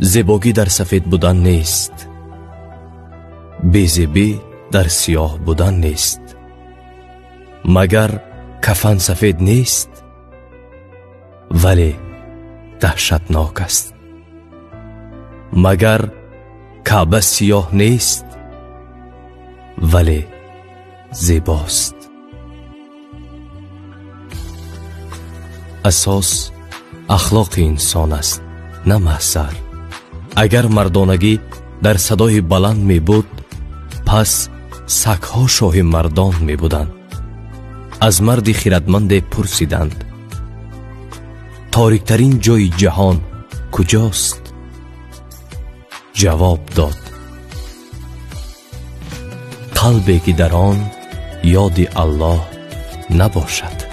Зебогӣ дар сафед будан нест, безебӣ дар сиёҳ будан нест. Магар кафан сафед нест, вале даҳшатнок аст. Магар Каъба сиёҳ нест, вале зебост. Асос ахлоқи инсон аст, на маҳзар. Агар мардонагӣ дар садои баланд мебуд, пас сагҳо шоҳи мардон мебуданд. Аз марди хиратманде пурсиданд: ториктарин ҷои ҷаҳон куҷост? Ҷавоб дод: қалбе ки дар он ёди Аллоҳ набошад.